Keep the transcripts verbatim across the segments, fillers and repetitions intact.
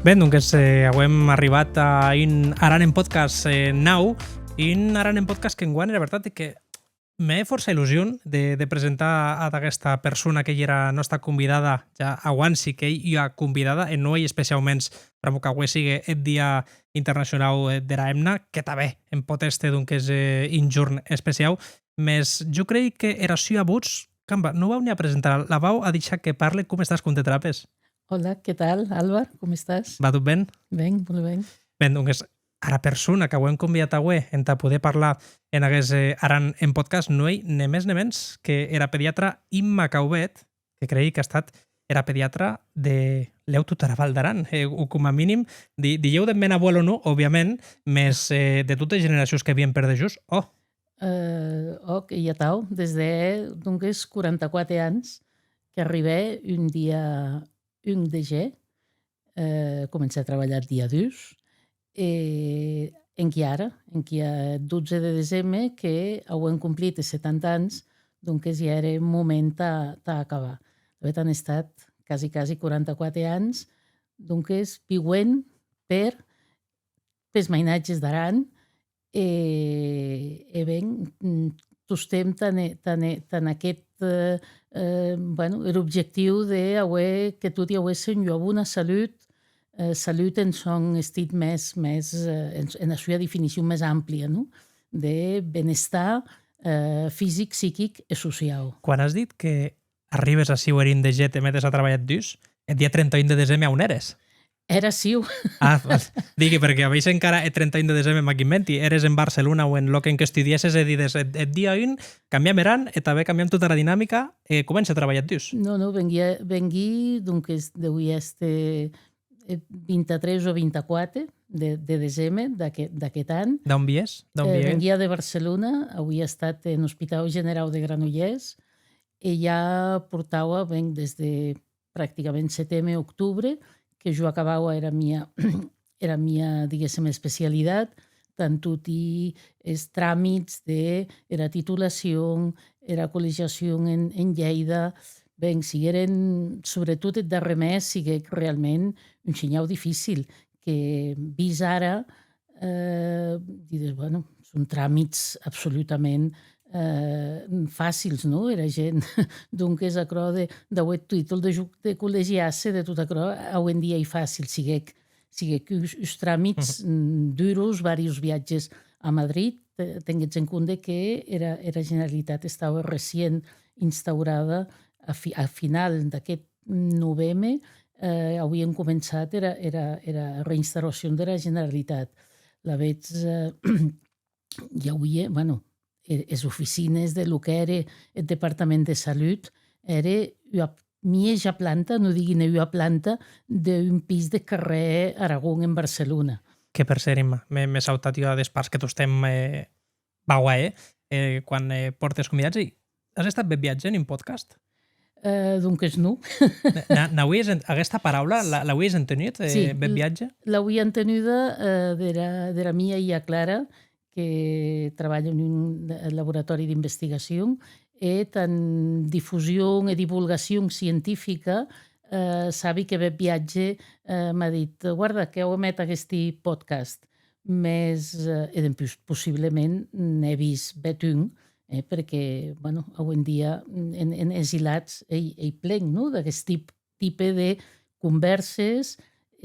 Ben, donques, eh, auem arribat a un Aran en Podcast, eh, nau, un Aran en Podcast qu'enguan, era vertat, que me hè fòrça illusion de, de presentar ad aguesta persona qu'ei era nòsta convidada, ja auanci qu'ei ua convidada, e non ei especiauments pr'amor qu'aué sigue eth Dia Internacionau, eh, dera Hemna, que tanben en pòt èster, donques, eh, un jorn especiau, mès jo crei que era sua votz, caramba, non vau ni a presentar, la vau a deishar que parle. Com estàs, com te trapes? Hola, qué tal, Álvar? Com estàs? Va tot ben? Ben, molt ben. Ben, donques, ara persona qu'auem convidat aué entà poder parlar en aguest, eh, Aran en Podcast non ei ne mès ne mens que era pediatra Imma Caubet, que crei qu'a estat era pediatra de lèu tota era Val d'Aran, eh, o coma minim, di-, dilhèu deth mèn abuelo non, òbviament, mès, eh, de totes es generacions que vien per dejós, òc. Eh, òc, ei atau, des de, donques, quaranta-quate ans, qu'arribè un dia un de gèr, eh, comencè a trabalhar dia dus, e enquia ara, enquia dotze de deseme, que auem complit es setanta ans, donques ja ère moment tà, tà acabar. De hèt, an estat quasi, quasi quaranta-quate ans, donques, viuent per, pes mainatges d'Aran, e, e ben, mm, tostemp tan e-, tan e-, tan aqueth, eh, eh, bueno, er objectiu de auer, que toti auessen ua bona salut, eh, salut en sòn estit mès, mès, eh, en, ena sua definicion mès amplia, non? De benestar, eh, fisic, psiquic e sociau. Quan as dit que arribes aciu er un de gèr, te metes a trabalhar eth dus, eth dia trenta un de deseme, a on ères? Èra aciu. Ah, val. Digui, perque a veir se encara eth trenta un de deseme, m'ac inventi, ères en Barcelona o en lòc en qu'estudièsses e dides, eth, eth dia un, cambiam er an e tanben cambiam tota era dinamica e comence a trabalhar eth dus. Non, non, venguia, venguí, donques, deuí èster, eh, vint-e-tres o vint-e-quate de, de deseme d'aqueth, d'aqueth an. D'a on vies? D'a on vies? Eh, venguia de Barcelona, auia estat en Hospitau Generau de Granollers, e ja portaua, ben, des de practicament seteme, octobre, que jo acabaua era mia, era mia, diguéssem, especialitat, tant toti es tramits de era titulacion, era collegiacion en, en Lleida. Ben, sigueren, sobretot eth darrèr mes, siguec realment un shinhau dificil, que vist ara, eh, dides, bueno, son tramits absolutament, eh, facils, non? Era gent, donques, aquerò de, d'auer eth títol de jo-, de collegiasse, de tot aquerò, aué en dia ei facil, siguec, siguec uns, uns tramits, mm, duros, varios viatges a Madrid. Te-, tenguetz en compde que era, era Generalitat estaue recient instaurada a fi-, a final d'aqueth noveme, eh, auien començat era, era, era reinstauracion dera Generalitat. Lavetz, eh, i auie, bueno, e-, es oficines de lo qu'ère eth Departament de Salut, ère ua mieja planta, non digui ne ua planta, d'un pis de carrèr Aragon en Barcelona. Que per cèrt, Imma, me, m'è sautat ua des parts que tostemp, eh, vau a hèr, eh, quan, eh, pòrte es convidats, e as estat bèth viatge en un podcast? Eh, donques non. N-, n-, n'auies ent-, aguesta paraula, la, l'auies entenut, eh, sí, bèth viatge? L'auia entenuda, eh, dera, dera mia hilha Clara, que trabalha en un, eh, laboratòri d'investigacion, e tant difusion e divulgacion scientifica, eh, sabi que bèth viatge, eh, m'a dit: «Guarda, que auem hèt aguesti podcast.» Mès, eh, e dempús, possiblement, n'è vist bèth un, eh, perque, bueno, aué en dia, en, en, es hilats ei, ei plen, non? D'aguest tip, tipe de convèrses,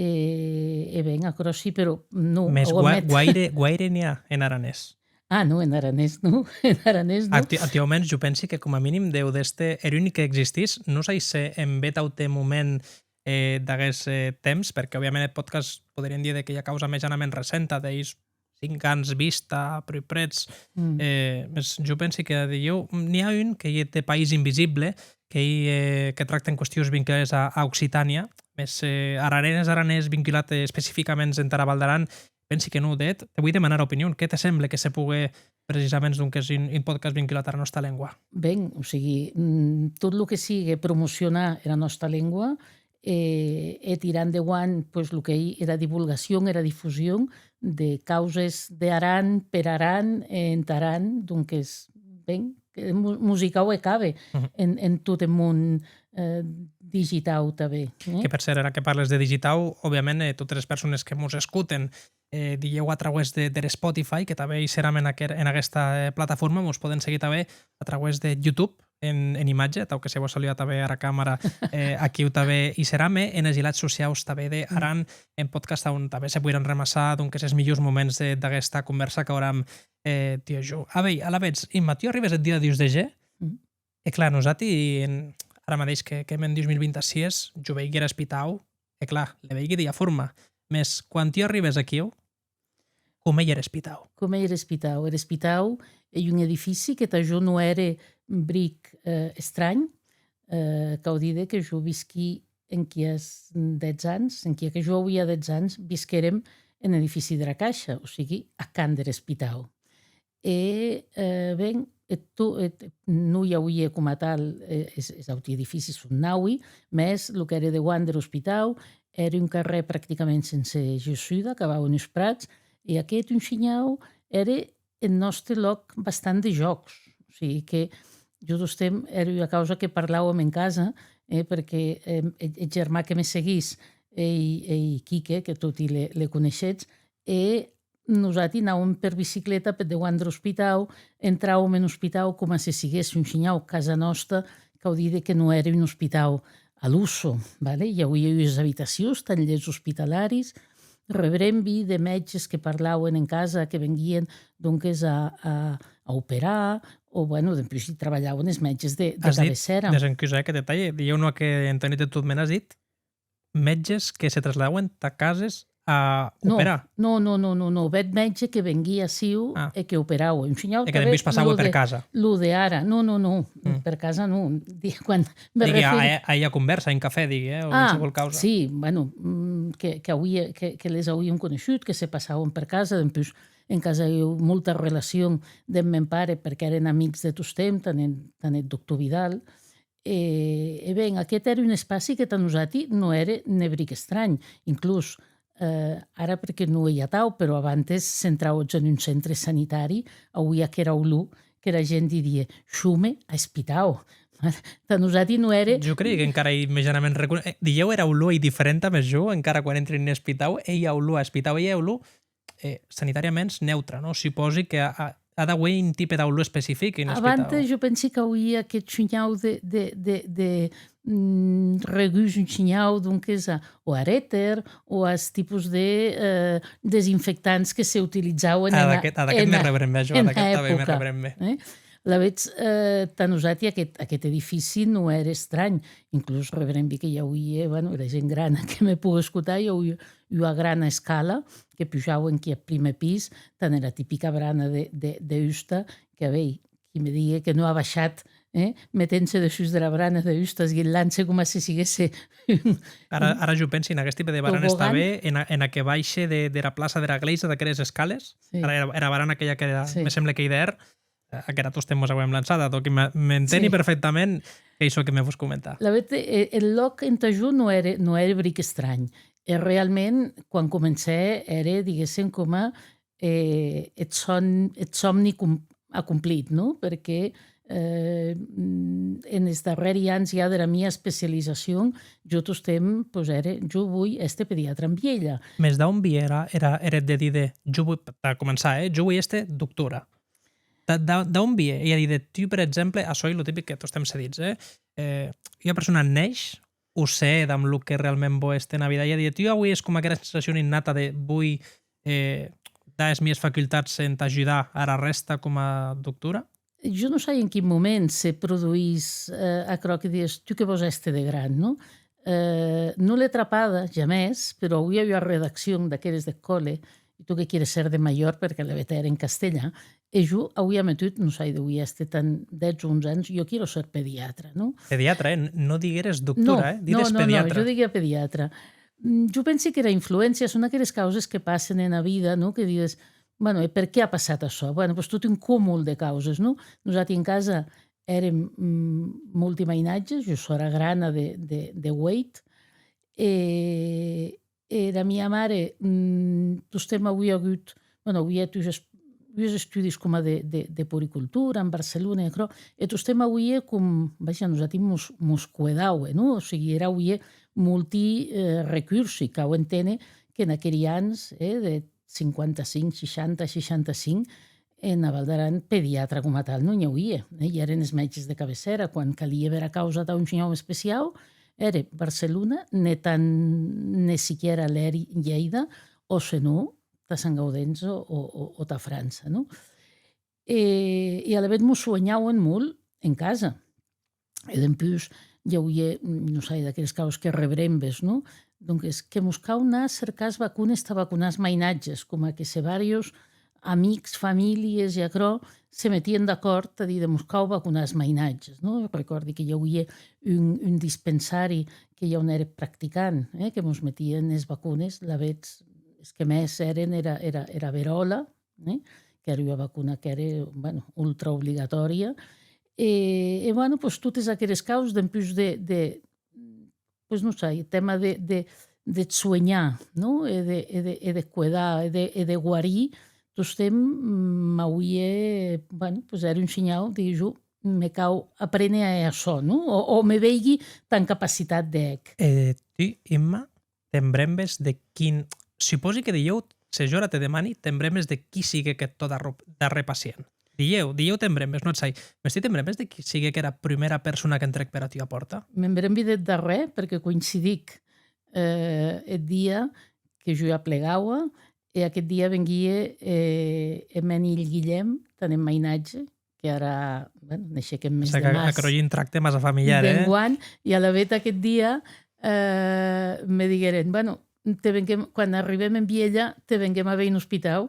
e, e ben, aquerò sí, però non, mès auem guaire, guaire n'i a en aranés? Ah, non, en aranés non, en aranés non. Actu-, actuauments, jo pensi que coma minim deu d'èster er unic qu'existís, non sai se en bèth aute moment, eh, d'aguest, eh, temps, perque, òbviament, eth podcast poderíem díder qu'ei ua causa mejanament recenta, d'uns cinc ans vista, pr'amor prètz. Mm. Eh, mès jo pensi que dilhèu n'i a un qu'ei eth de País Invisible, qu'ei, eh, que tracten qüestions vinculades a, a Occitània, mès, eh, aranés, aranés vinculat, eh, especificaments entara Val d'Aran, pensi que non, d'eth. Te voi demanar opinion. Qué te semble que se pogue precisament, donques, un, un podcast vinculat ara nòsta lengua? Ben, o sigui, mm, tot lo que sigue promocionar era nòsta lengua, e, e tirar endeuant, pues, lo qu'ei era divulgacion, era difusion de causes de Aran, per Aran e entà Aran, donques, ben, que mu-, musicau e cabe Mhm. en, en tot eth mon, eh, digitau tanben, eh? Que, per cert, ara que parles de digitau, òbviament, eh, totes es persones que mos escoten, eh, dilhèu a trauès de, der Spotify, que tanben i seram en aquer-, en aguesta, eh, plataforma, mos pòden seguir tanben a trauès de YouTube, en, en imatge, atau que se vò saludar tanben ara camèra, eh, aquiu tanben i seram, e enes hilats sociaus tanben de Mm. Aran en Podcast, a on tanben se poiràn remassar, donques, es milhors moments de, d'aguesta convèrsa qu'auram, eh, tu e jo. A veir, alavetz, Imma, tu arribes eth dia dus de gèr, Mm. e clar, nosati, en, ara madeish que, qu'èm en dus mil vint-e-sies, jo veigui er espitau, e clar, le veigui d'ua forma. Mès, quan tu arribes aquiu, com ei er espitau? Com ei er espitau? Er espitau ei un edifici que tà jo non ère bric, eh, estranh. Eh, cau díder que jo visquí enquias dètz ans, enquia que jo auia dètz ans, visquèrem en edifici dera Caisha, o sigui, a cant der espitau. E, eh, ben, eth to-, eth, non i auie coma tal, eh, es, es auti edificis son naui, mès lo qu'ère deuant der ospitau, ère un carrèr practicament sense gessuda, qu'ac acabauen uns prats, e aqueth un shinhau ère eth nòste lòc bastant de jòcs. O sigui que jo tostemp ère ua causa que parlauem en casa, eh, perque, eh, eth, eth germà que me seguís ei, ei Quique, que toti le, le coneishetz, e nosati anàuem per bicicleta per deuant der ospitau, entràuem en ospitau coma se siguesse un shinhau casa nòsta, cau díder que non ère un ospitau a lusso, vale? I auie ues abitacions, tà lhèits ospitalaris, rebrembi de mètges que parlauen en casa, que venguien, donques, a, a, a operar, o, bueno, dempús i trabalhauen es mètges de, de As dit, cabecèra. Desencusar, eh, que te talhe, dilhèu non ac è entenut de tot, me n'as dit mètges que se trasladauen tà cases a No, operar. no, no, no, no, no, bèth mètge que venguie aciu Ah. e que operaue. Un shinhau E que tanben dempús passaue lo per de, casa. lo de ara. No, no, no, Mm. per casa non. Di-, quan me Digui, a, referi- a, a ua convèrsa, un cafè, digui, eh, o Ah, qualsevol causa. sí, bueno, mm, que, que auie, que, que les auien coneishut, que se passauen per casa, dempús en casa i a molta relacion deth mèn pare, perque èren amics de tostemp, tant eth, tant eth doctor Vidal. E, e ben, aqueth ère un espaci que tà nosati non ère ne bric estranh. Inclús, eh, ara perque non ei atau, però abantes s'entraue en un centre sanitari, auie aquera olor qu'era gent didie, "Shome a espitau." Tà nosati non ère Jo crei qu'encara ei mejanament recone-, eh, dilhèu era olor ei diferenta, mès jo encara quan entri en un espitau, ei ua olor a espitau, ei ua olor, eh, sanitàriaments neutra, non? Supòsi que a, a, a d'auer un tipe d'aulor especific en Abantes, espitau. Jo pensi qu'auie aqueth shinhau de, de, de, de, mm, regust un shinhau, donques, a, o ar èter, o as tipus de, eh, desinfectants que se utilizauen Ah, ena, d'aqueth, ah, d'aqueth me ena, rebrembe, jo, ena d'aqueth tanben me època, rebrembe. eh? Alavetz, eh, tà nosati aqueth, aqueth edifici non ère estranh. Inclús rebrembi que i auie, bueno, era gent grana que me pogue escotar, i auie ua grana escala que pujaue enquia eth prumèr pis, tant era tipica brana de, de, de husta, que, a veir, qui me digue que non a baishat, eh, metent-se dessús dera brana de husta, esguitlant-se coma se siguesse un Ara, ara jo pensi en aguest tipe de baranes Tobogan. tanben, ena, ena que baishe de, dera plaça dera glèisa d'aqueres escales. Sí. Ara era, era barana aquella que era, Sí. me semble qu'ei d'hèr, eh, aquera tostemp mos auem lançada, donc me, m'enteni Sí. perfectament qu'ei çò que me vòs comentar. La vete-, eh, eth lòc entà jo non ère, non ère bric estranh. E realment, quan comencè, ère, diguéssem, coma, eh, eth sòm-, eth sòmni com-, acomplit, non? Perque, eh, mm, enes darrèri ans ja dera mia especializacion, jo tostemp, pues, ère, jo voi èster pediatra en vielha. Mès d'a on vie era, era, er hèt de díder, jo voi, tà començar, eh, jo voi èster doctora? D'a, d'a, d'a on vie? Ei a díder, tu, per exemple, açò ei lo tipic que tostemp se ditz, eh? Eh, ua persona nèish o se hè damb lo que realment vò èster ena vida. Ei a díder, tu auies coma aquera sensacion innata de voi, eh, dar es mies facultats entà ajudar ara rèsta coma doctora? Jo non sai en quin moment se produís, eh, aquerò que dides, tu que vòs èster de gran, non? Eh, non l'è trapada, jamès, però auia ua redaccion d'aqueres deth còle, e tu que quieres ser de major, perque alavetz ère en castelhan, e jo auia metut, non sai, deuia èster tant dètz o onze ans, jo quiero ser pediatra, non? Pediatra, eh? N-, non digueres doctora, Non, eh? Digues non, non, non, pediatra. jo diguia pediatra. Mm, jo pensi qu'era influéncia son aqueres causes que passen ena vida, non? Que dides, bueno, e per qué a passat açò? Bueno, pues tot un cúmul de causes, non? Nosati en casa èrem, mm, molti mainatges, jo sò era grana de, de, de ueit, e, e era mia mare, mm, tostemp auie agut, bueno, auie hèt ues, ues estudis coma de, de, de puericultura en Barcelona e aquerò, e tostemp auie com, vaja, nosati mos, mos cuedaue, non? O sigui, era auie molti, eh, recursi, cau enténer que en aqueri ans, eh, de cinquanta-cinc, seishanta, seishanta-cinc, ena Val d'Aran pediatra coma tal non i auie, eh? I èren es mètges de cabecèra. Quan calie bèra causa tà un shinhau especiau, ère Barcelona, ne tan, ne siquièra l'ère Lhèida, o se non, tà Sant Gaudenç o, o, o, o tà França, non? E, e alavetz mos suenhauen molt en casa. E dempús i auie, non sai, d'aqueres caus que rebrembes, non? Donques, que mos cau anar a cercar es vacunes tà vacunar es mainatges, coma que se vàrios amics, familhes e aquerò se metien d'acòrd tà díder, mos cau vacunar es mainatges, non? Recòrdi que i auie un, un dispensari que i a on ère practicant, eh, que mos metien es vacunes, lavetz, es que mès èren era, era, era veròla, eh, qu'ère ua vacuna qu'ère, bueno, ultraobligatòria. E, e, bueno, pues, totes aqueres caus, dempús de, de, pues, non sai, eth tèma de, de, de suenhar, non? E de, e de, e de cuedar, e de, e de guarir, tostemp, mm, m'auie, bueno, pues, ère un shinhau, digui jo, me cau apréner a hèr açò, non? O, o me veigui tan capacitat de hè'c. E tu, Imma, te'n brembes de quin... Supòsi que dilhèu, se jo ara te demani, te'n brembes de qui siguec eth tò darro-, darrèr pacient. Dilhèu, dilhèu te'n brembes, non sai. Mès tu te'n brembes de qui siguec era prumèra persona qu'entrèc pera tua pòrta? Me'n brembi deth darrèr, perque coincidic, eh, eth dia que jo aplegaua, e aqueth dia venguie, eh, eth mèn hilh Guilhèm, tant eth mainatge, que ara, bueno, neishec en mes de març. Aquerò ei un tracte massa familiar, eh? D'enguan, e alavetz aqueth dia, eh, me digueren, bueno, te venguem, quan arribem en Vielha, te venguem a veir en ospitau,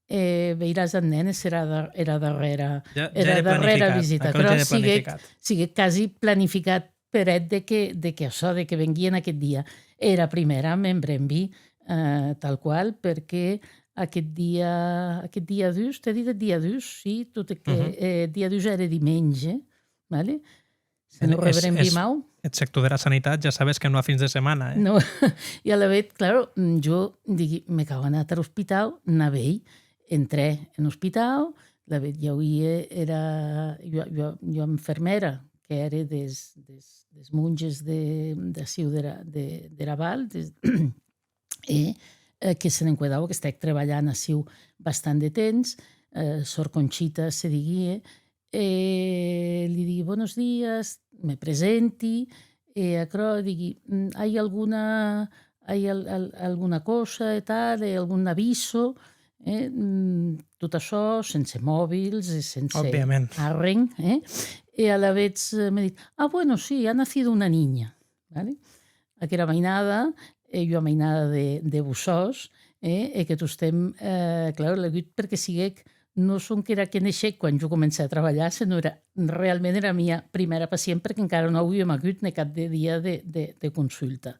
e veiràs ath nen, e serà da-, era darrèra, era darrèra visita. Aquerò ja ère planificat. Siguec quasi planificat per eth de que, de que açò, de que venguien aqueth dia. Era prumèra, me'n brembi, eh, tal qual, perque aqueth dia, aqueth dia dus, te didec dia dus, sí, tot e que, eh, dia dus ère dimenge, vale? Se non rebrembi mau. Eth sector dera sanitat ja sabes que non a fins de setmana, eh? Non. E alavetz, claro, mm, jo digui, me cau anar tar ospitau, n'avei, entrè en ospitau, alavetz i auie era, ua, ua, ua infermèra, qu'ère des, des, des monges de, d'aciu dera, de, dera Val, des, e, eh, que se n'encuedaue, qu'estèc trebalhant aciu bastant de temps, eh, Sor Conchita se diguie, e li digui, «Buenos días», me presenti, e aquerò, digui, «Mm, ai alguna, ai al-, al-, alguna cosa e tal, e algun aviso?» Eh, mm, tot açò sense mòbils e sense arren, eh? E alavetz, eh, me ditz, «Ah, bueno, sí, ha nacido una niña», vale? Aquera mainada, eh, ua mainada de, de Bossòst, eh, e que tostemp, eh, claro, l'è agut perque siguec, non sonque era que neishec quan jo comencè a trabalhar, senon era, realment era mia prumèra pacient, perque encara non auíem agut ne cap de dia de, de, de consulta.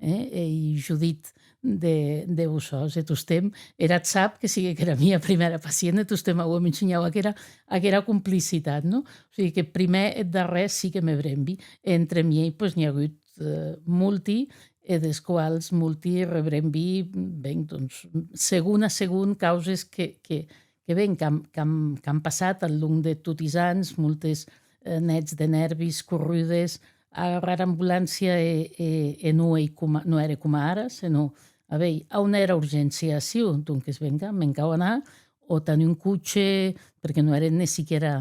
Eh, ei Judit de, de Bossòst, e tostemp, era ac sap que siguec era mia prumèra pacient, e tostemp auem un shinhau aquera, aquera complicitat, non? O sigui que prumèr eth darrèr sí que me brembi, e entre miei, pues, n'i a agut, eh, molti, e des quals molti rebrembi, ben, doncs, segon a segon causes que, que, que ben, qu'an, qu'an, qu'an passat ath long de toti es ans, moltes, eh, nèts de nèrvis, corrudes, agarrar ambulància e, e, e non ei coma, non ère coma ara, senon, a veir, a on èra urgéncia aciu? Donques, venga, me'n cau anar, o tant un coche, perque non èren ne siquièra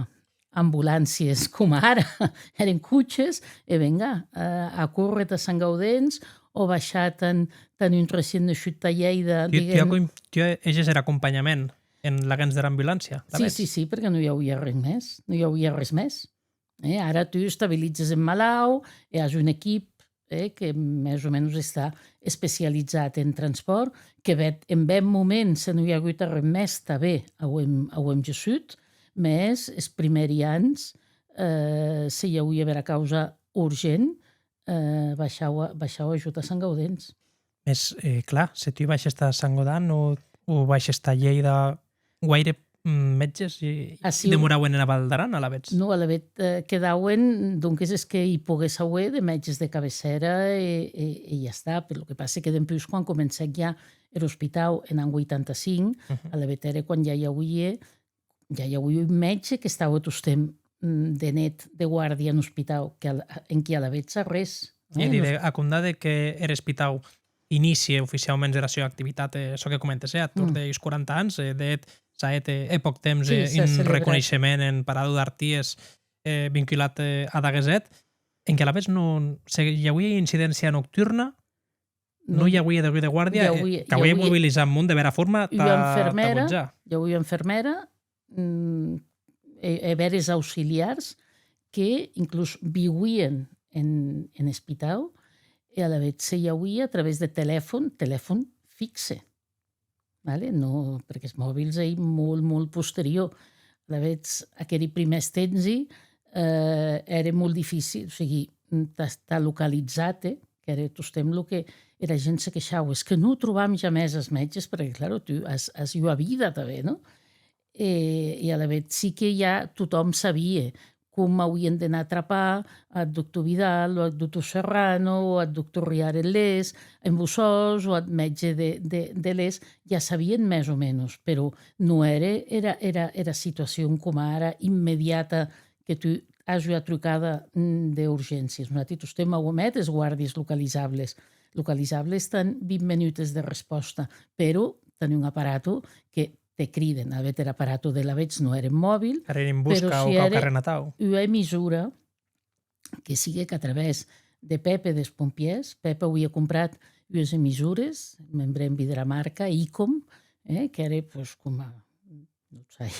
ambulàncies coma ara, èren coches, e venga, eh, a córrer tà Sant Gaudenç, o baishar tant, tant un recient neishut tà Lhèida, tu, tu diguem. Acom-, tu hèges er acompanhament en laguens dera ambulància, sí, alavetz? Sí, sí, perque non i auie res mès, non i auie res mès. Eh, ara tu estabilizes eth malaut e as un equip, eh, que mès o menos està especializat en transpòrt, que bèth, en bèth moment, se non i a agut arren mès, tanben auem, auem gessut, mès es prumèri ans, eh, se i auie bèra causa urgent, eh, baishaua, baishaua jo tà Sant Gaudenç. Mès, eh, clar, se tu baishes tà Sant Gaudenç o, o baishes tà Lhèida, guaire mm, mètges i, i demorauen ena Val d'Aran, alavetz? Non, alavetz, eh, quedauen, donques, es que i poguesse auer de mètges de cabecèra e, e, e ja està. Però lo que passe que dempús, quan comencèc ja er ospitau en an vuitanta-cinc, alavetz ère quan ja i auie, ja i auie un mètge qu'estaue tostemp, mm, de net de guàrdia en ospitau, que al-, enquia alavetz arrés, eh? E díder, a compdar de que er ospitau inicie oficiauments era sua activitat, eh, çò que comentes, eh, ath torn deus quaranta ans, eh, de hèt, s'a hèt, eh, hè pòc temps, eh, un reconeishement en Parador d'Arties, eh, vinculat, eh, ad aguest hèt, enquia alavetz non, se i auie incidéncia nocturna, non i auie degut de guàrdia, eh, qu'auie mobilizat mond de bèra forma tà, tà bonjar. I auie ua infermèra, mm, e, e bères auxiliars que inclús viuien en, en espitau, e alavetz se i auie a través de telèfon, telèfon fixe, vale? Non, perque es mòbils ei molt, molt posterior. Alavetz, aqueri prumèrs tempsi, eh, ère molt dificil, o sigui, tà, tà localizar-te, qu'ère tostemp lo que era gent se queishaue, es que non trobam jamès es mètges, perque, claro, tu as, as ua vida tanben, non? E, e alavetz sí que ja totòm sabie com auien d'anar trapar ath doctor Vidal o ath doctor Serrano o ath doctor Riar en Les, en Bossòst, o ath mètge de, de, de Les, ja sabien mès o menos, però non ère era, era, era situacion coma ara immediata que tu as ua trucada, mm, d'urgéncies. Nosati tostemp auem hèt es guàrdies localizables. Localizables tà vint menutes de respòsta, però tà un aparato que te criden. Alavetz, er aparato de lavetz non ère un mòbil, però si ère ua emisora que siguec a través de Pepe des pompièrs. Pepe auie comprat ues emisores, me'n brembi dera marca, Icom, eh, qu'ère, pues, coma, non sai,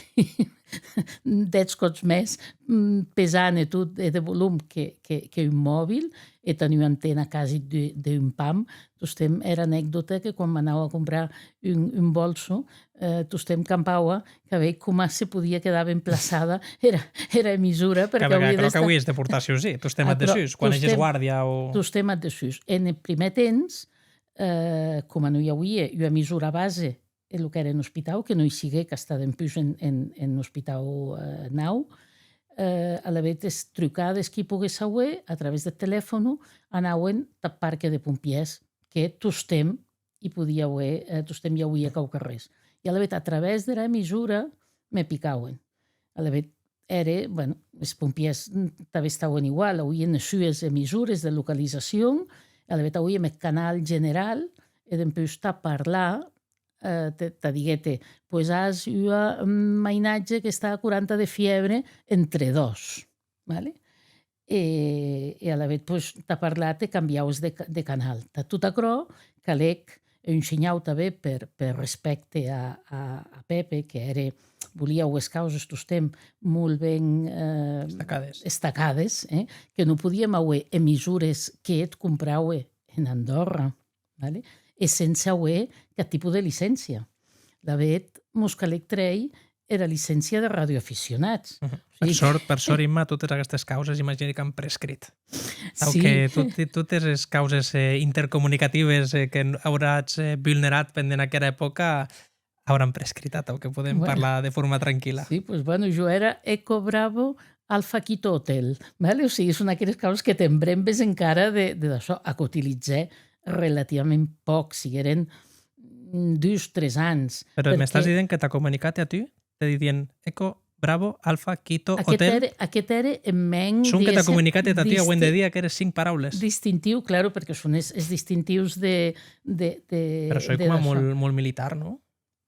dètz còps mès, mm, pesant e tot, e de volum que, que, que un mòbil, e tà ua antena quasi de, de un pam. Tostemp era anecdòta que quan m'anaua a comprar un, un bòlso, eh, tostemp campaua, qu'a veir coma se podia quedar ben plaçada era, era emisora, perque... Clar, perque auie aquerò d'estar, qu'auies de portar sí o sí, tostemp ath dessús, quan hèges guàrdia o... Tostemp ath dessús. En eth prumèr temps, eh, coma non i auie ua emisora base en lo qu'ère en ospitau, que non i siguec hasta dempús en, en, en ospitau, eh, nau, eh, alavetz es trucades qui poguesse auer a través deth telèfono anauen tath parque de pompièrs, que tostemp i podia auer, eh, tostemp i auie quauquarrés. E alavetz, a través dera emisora, me picauen. Alavetz, ère, bueno, es pompièrs, mm, tanben estauen igual, auien es sues emisores de localizacion, alavetz auíem eth canal general, e dempús tà parlar, eh, te, tà díder-te, pues as ua, mm, mainatge qu'està a quaranta de fièbre entre dos, vale? E, e alavetz, pues, tà parlar te cambiaues de ca-, de canal. Tà tot aquerò, calec un shinhau tanben per, per respècte a, a, a Pepe, que ère, volie auer es causes tostemp molt ben, eh, estacades, eh, que non podíem auer emisores que eth compraue en Andòrra, vale? E sense auer cap tipo de licéncia. Lavetz, mos calec trèir era licéncia de radioaficionats. Mhm. Per sòrt, per sòrt, Imma, totes aguestes causes, imagini qu'an prescrit. Sí. Auque tot, totes es causes, eh, intercomunicatives, eh, que auratz, eh, vulnerat pendent aquera epòca, auran prescrit, atau que podem parlar de forma tranquilla. Sí, pues, bueno, jo èra Eco Bravo Alfa Quito Hotel, vale? O sigui, son aqueres causes que te'n brembes encara de, de d'açò, ac utilizè relativament pòc, sigueren, mm, dus, tres ans. Però m'estàs dident que t'a comunicat a tu, te didien Eco Bravo Alfa Quito Hotel? Aqueth ère, aqueth ère en mèn... Sonque t'a comunicat a tu auent de díder aqueres cinc paraules. Distintiu, claro, perque son es, es distintius de, de, de... Però açò ei coma molt, molt militar, non?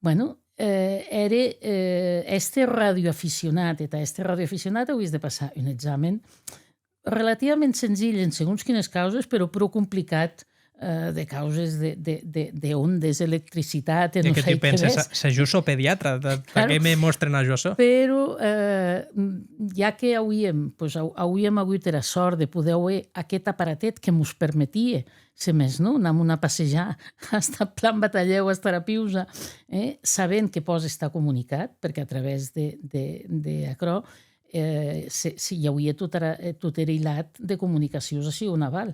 Bueno, eh, ère, eh, èster radioaficionat, e tà èster radioaficionat auies de passar un examen relativament senzilh en segons quines causes, però pro complicat, eh, de causes de, de, de, de ondes, electricitat, e non sai qué mès. E que tu penses, se, se jo sò pediatra, tà, tà qué me mòstren a jo açò? Però, eh, ja que auíem, pues, au-, auíem agut era sòrt de poder auer aqueth aparatet que mos permetie, se mès non, anà'm a passejar hasta Plan Batalhèu, hasta era Piusa, eh, sabent que pòs estar comunicat, perque a través de, de, de aquerò, eh, se, se i auie tot era, eh, tot er hilat de comunicacions aciu o aval.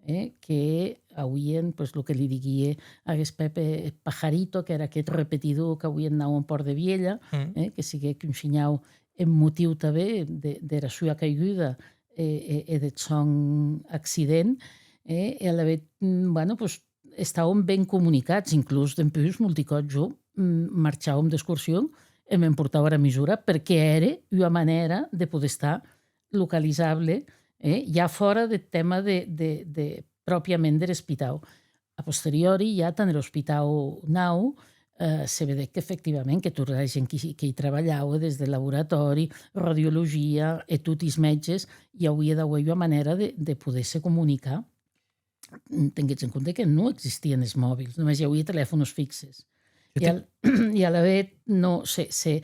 eh, que auien, pues, lo que li diguie aguest Pepe, eth pajarito, qu'èra aqueth repetidor qu'auien naut en Pòrt de Vielha, mm, eh, que siguec un shinhau emotiu tanben de, dera sua caiguda e, e, e deth sòn accident, eh, e alavetz, mm, bueno, pues, estàuem ben comunicats, inclús dempús, molti còps jo, mm, marchàuem d'excursion e m'emportaua era mesura, perque ère ua manèra de poder estar localizable, eh, ja fòra deth tèma de, de, de, pròpiament der espitau. A posteriori, ja tant er espitau nau, eh, se vedec qu'efectivament que tota era gent que, que i trabalhaue, des de laboratòri, radiologia e toti es mètges, i auie d'auer ua manèra de, de poder-se comunicar. Tenguetz en compte que non existien es mòbils, només i auie telèfonos fixes. Jo I, te- al, i alavetz, non, se, se,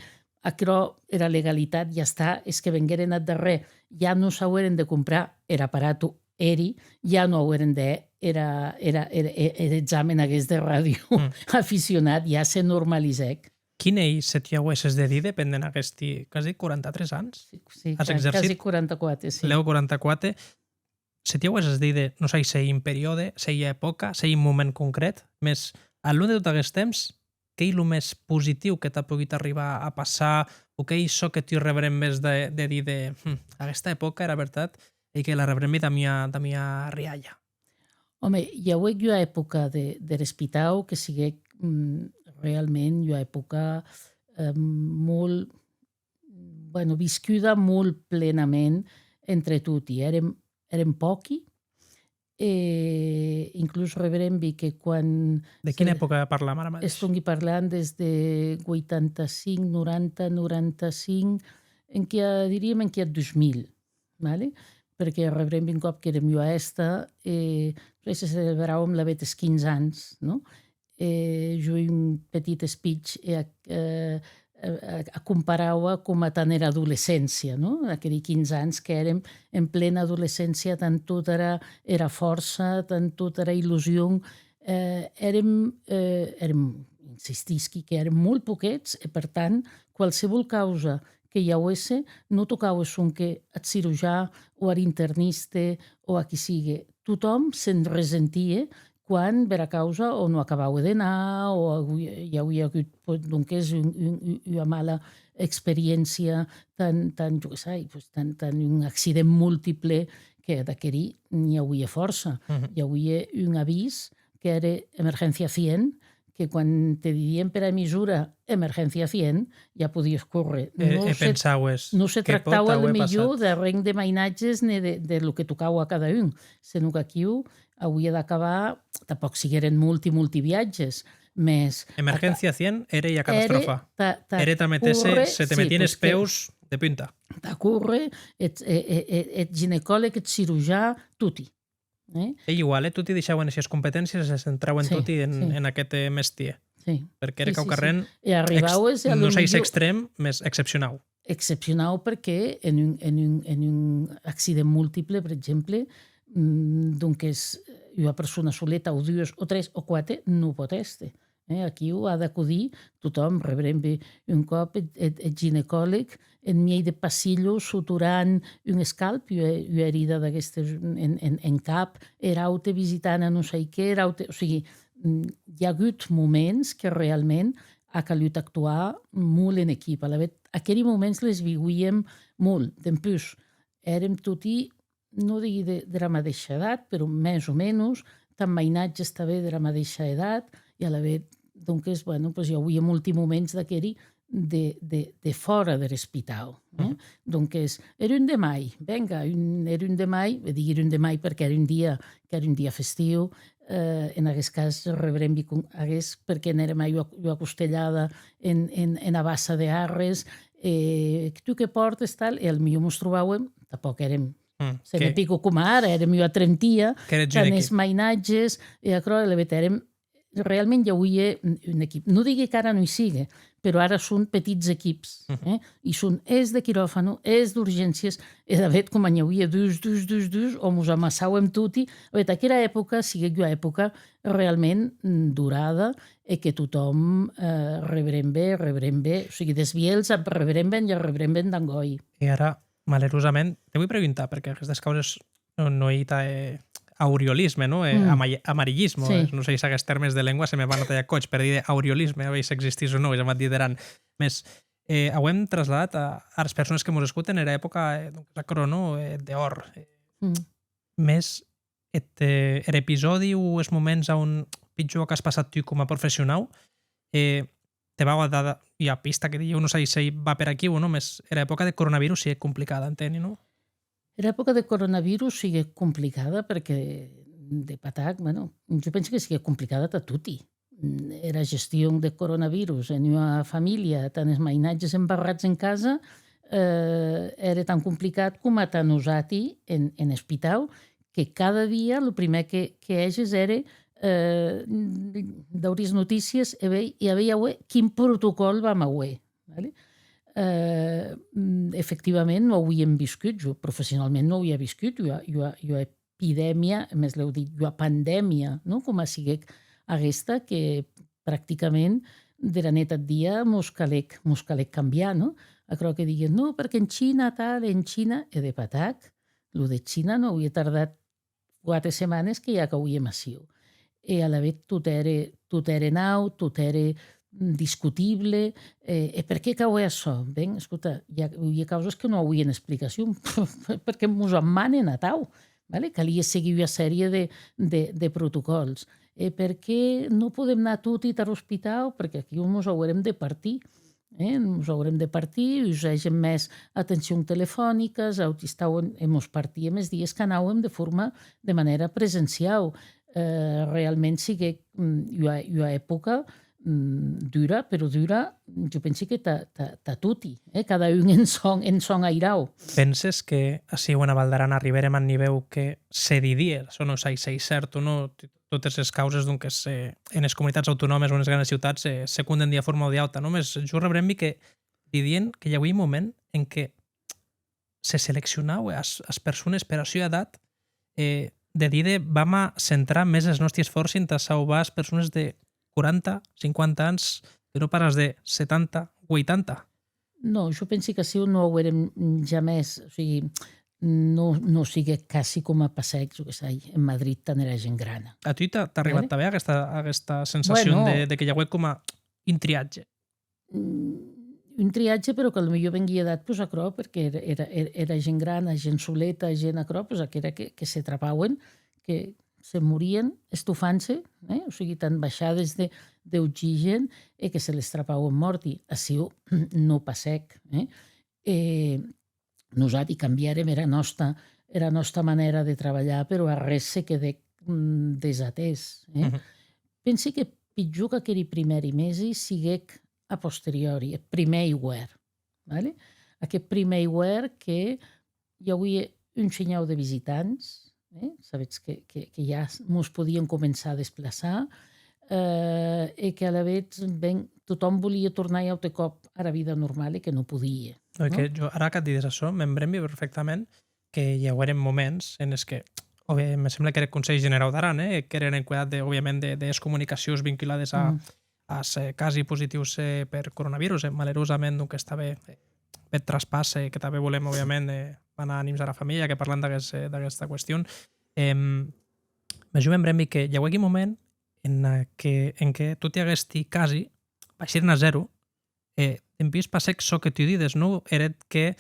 aquerò, era legalitat, ja està, es que vengueren ath darrèr, ja non s'aueren de comprar er aparato eri, ja non aueren de hèr era, era, er, er, er examen aguest de ràdio, mm, aficionat, ja se normalizèc. Quin ei, se t'i auesses de díder, pendent aguesti, qu'as dit, quaranta-tres ans? Sí, sí, has ca-, exercit? Quasi quaranta-quatre, sí. Lèu quaranta-quatre, se t'i auesses de díder, non sai se ei un periòde, se ei ua epòca, se ei un moment concret, mès, ath long de tot aguest temps, qu'ei lo mès positiu que t'a pogut arribar a passar, o qu'ei çò que tu rebrembes de, de díder, hm, aguesta epòca, era vertat, ei que la rebrembi damb ua, damb ua rialha? Òme, i auec ua epòca de, der espitau que siguec, mm, realment ua epòca, eh, molt, bueno, viscuda molt plenament entre toti. Èrem, èrem pòqui, e inclús rebrembi que quan... De quina epòca parlam ara madeish? Estongui parlant des de vuitanta-cinc, noranta, noranta-cinc, enquia, diríem, enquia dos mil, vale? Perque rebrembi un còp qu'èrem ua hèsta, e se celebràuem lavetz es quinze ans, non? E jo un petit speech e ac-, eh, a, a, a comparaua coma tant era adolescéncia, non? Aqueri quinze ans qu'èrem en plena adolescéncia, tant tota era, era fòrça, tant tota era illusion, eh, èrem, eh, èrem, insistisqui que èrem molt poquets e, per tant, qualsevol causa que i auesse, non tocaue sonque ath cirojan o ar interniste o a qui sigue. Totòm se'n ressentie quan bèra causa o non acabaue d'anar o auie, i auie agut, pues, donques, un, un, un, ua mala experiéncia tan, tan, jo que sai, pues, tan, tan un accident multiple, que d'aqueri n'i auie fòrça. Mhm. I auie un avís qu'ère emergencia cien, que quan te didien pera emissora emergencia cien, ja podies córrer. E, non e se, pensaues, non se tractaue, a lo milhor, de arren de mainatges ne de, de lo que tocaue a cada un, senon qu'aquiu auie d'acabar, tanpòc sigueren molti, molti viatges, mès... Emergencia cien ère ua catastròfa. Ère tà, tà... Ère tà méter-se, córrer, se te metien es peus de punta. Tà córrer, eth, e, e, e, eth ginecològ, eth cirojan, toti. Eh? Ei igual, eh? Toti deishauen es sies competéncies e se centrauen toti en, en aqueth, eh, mestièr. Sí. Perque ère quauquarren... E arribaues a lo milhor. Non sai se extrèm, mès excepcionau. Excepcionau perque en un, en un, en un accident multiple, per exemple, mm, donques, ua persona soleta o dues o tres o quate non pòt èster. Eh, aquiu a d'acudir totòm, rebrembi un còp eth, eth, eth ginecològ, en miei de passilho, suturant un escalp, ua, ua herida d'aguestes en, en, en cap, er aute visitant a non sai qué, er aute, o sigui, mm, i a agut moments que realment a calut actuar molt en equip. Alavetz, aqueri moments les viuíem molt. Dempús, èrem toti non digui de, dera madeisha edat, però mès o menos, damb mainatges tanben dera madeisha edat, e alavetz, donques, bueno, pues, i auie molti moments d'aqueri de, de, de fòra der espitau, eh? Mhm. Donques, er un de mai, venga, un, er un de mai, e digui er un de mai perque ère un dia, qu'ère un dia festiu, eh, en aguest cas rebrembi con aguest, perque n'ère mai ua, ua costelhada en, en, ena bassa de Arres, e tu que pòrtes, tal, e al milhor mos trobàuem, tanpòc èrem Mm, se que ne pico coma ara, èrem ua trentia, qu'ère un tant equip. Es mainatges, e aquerò, e alavetz èrem, realment i auie un, un equip. Non digui qu'ara non i sigue, però ara son petits equips, mhm, eh? I son es de quiròfano, es d'urgéncies, e alavetz, coma n'i auie dus, dus, dus, dus, o mos amassàuem toti. Alavetz, aquera epòca siguec ua epòca realment, mm, dorada, e que totòm, eh, rebrembe, rebrembe, o sigui, des vielhs ac rebremben e ac rebremben d'engòi. E ara, malerosament, te voi preguntar, perque aguestes causes non, non ei tà, eh, auriolisme, non? Eh, mm. Ama-, amarillismo, sí. Eh? Non sei s'aguest tèrmes de lengua se me van a talhar còps per díder auriolisme, a veir s'existís o non, es amat díder Aran. Mès, eh, auem trasladat a, as persones que mos escoten era epòca, eh, donques, aquerò, non? Eh, dehòr. Eh, mm. Mès eth, eh, er episòdi o es moments a on pitjor ac as passat tu coma professionau, eh, te vau a dar ua pista que dilhèu non sai se va per aquiu o non, mès era epòca de coronavirus siguec complicada, enteni, non? Era epòca de coronavirus siguec complicada perque de patac, bueno, jo pensi que siguec complicada tà toti. Era gestion de coronavirus en ua familha, tant es mainatges embarrats en casa, eh, ère tan complicat coma tà nosati en, en espitau, que cada dia lo prumèr que, que hèges ère, eh, daurir es notícies e veir, e a veir aué quin protocòl vam auer, vale? Eh, mm, efectivament, non auíem viscut, jo professionalment non auia viscut ua, ua, ua epidèmia, mès lèu dit ua pandèmia, non? Coma siguec aguesta que practicament dera net ath dia mos calec, mos calec cambiar, non? Aquerò que diguen, non, perque en China tal, en China, e de patac, lo de China non auie tardat quate setmanes que ja qu'auíem aciu. E alavetz tot ère, tot ère nau, tot ère, mm, discutible, e, e per qué cau hèr açò? Ben, escota, i a, i a causes que non auien explicacion, perque mos ac manen atau, vale? Calie seguir ua sèrie de, de, de protocòls. E per qué non podem anar toti tar ospitau? Perque aquiu mos auerem de partir. Eh, mos auerem de partir, usègen mès atencion telefonica, auti estauen, e mos partiem es dies qu'anàuem de forma, de manèra presenciau. Eh, realment siguec, mm, ua, ua epòca, mm, dura, però dura, jo pensi que tà, tà, tà toti, eh, cada un en sòn, en sòn airau. Penses que aciu ena Val d'Aran arribèrem ath nivèu que se didie, açò non sai s'ei cèrt o non, totes es causes, donques, eh, enes comunitats autonòmes o enes granes ciutats, eh, se conden d'ua forma o d'ua auta, non? Mès jo rebrembi que didien que i auie un moment en que se seleccionaue as, as persones pera sua edat, eh, de díder, vam a centrar mès es nòsti esfòrci entà sauvar as persones de quaranta, cinquanta ans, que non pas as de setanta, ueitanta. Non, jo pensi qu'aciu non auérem jamès, o sigui, non, non siguec quasi coma passèc, jo que sai, en Madrid, tant era gent grana. A tu t'a, t'a arribat tanben aguesta, aguesta sensacion de, de que i auec coma un triatge? Mm, un triatge, però que a lo milhor venguie dat, pues, aquerò, perque era, era, era, era gent grana, gent soleta, gent aquerò, pues, aquera que, que se trapauen, que se morien estofant-se, eh? O sigui, tant baishades de, d'oxigen e que se les trapauen mòrti. Aciu non passèc, eh? E nosati cambièrem era nòsta, era nòsta manèra de trabalhar, però arrés se quedèc, mm, desatès, eh? Mhm. Pensi que pitjor qu'aqueri prumèri mesi siguec a posteriori, eth prumèr iuèrn, vale? Aqueth prumèr iuèrn que i auie un shinhau de visitants, eh? Sabetz que, que, que ja s-, mos podien començar a desplaçar, eh, e que alavetz, ben, totòm volie tornar un aute còp ara vida normala e que non podie, non? Que jo, ara qu'ac dides açò, me'n brembi perfèctament que i aueren moments enes que, òbvia-, me semble qu'ère eth Conselh Generau d'Aran, eh, qu'èren en cuidat de, òbviament, de, des comunicacions vinculades a, mm, as, eh, casi positius, eh, per coronavirus, eh, malerosament, donques, tanben, eh, peth traspàs, eh, que tanben volem, òbviament, eh, manar ànims ara familha, que parlam d'aguest, eh, d'aguesta qüestion. Em, mès jo me'n brembi que i auec un moment en, eh, que, en que toti aguesti casi baishèren a zèro, e dempús passèc çò que tu dides, non? Ère que,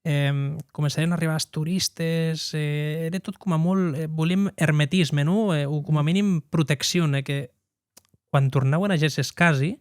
em, comencèren a arribar es toristes, eh, ère tot coma molt, eh, volem hermetisme, non? Eh, o coma minim proteccion, eh, que quan tornauen a gésser es casi,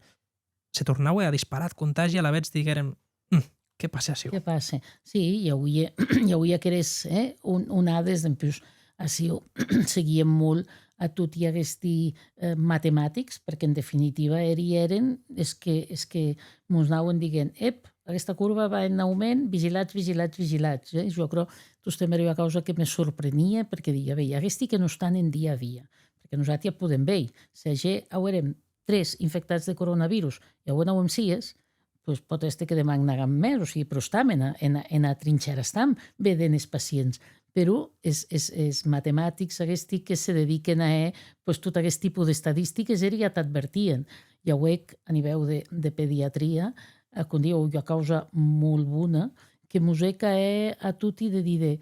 se tornaue a disparar eth contagi, alavetz diguèrem, mm, qué passe aciu? Qué passe? Sí, i auie, i auie aqueres, eh, on-, onades, dempús aciu seguien molt a toti aguesti, eh, matematics, perque en definitiva eri èren es que, es que mos anauen diguent, ep, aguesta corba va en aument, vigilatz, vigilatz, vigilatz, eh? Jo aquerò tostemp ère ua causa que me sorprenie, perque didia, vei, aguesti que non estan en dia a dia, perque nosati ac podem veir, se ager auérem tres infectats de coronavirus e aué n'auem sies, pues, pòt èster que deman n'agam mès, o sigui, però estam ena, ena, ena trinchèra, estam vedent es pacients. Però es, es, es matematics aguesti que se dediquen a hèr, pues, tot aguest tipe d'estadistiques, eri ja t'advertien. I auec, a nivèu de, de pediatria, eh, com diu, ua causa molt bona, que mos hec a hèr a toti de díder,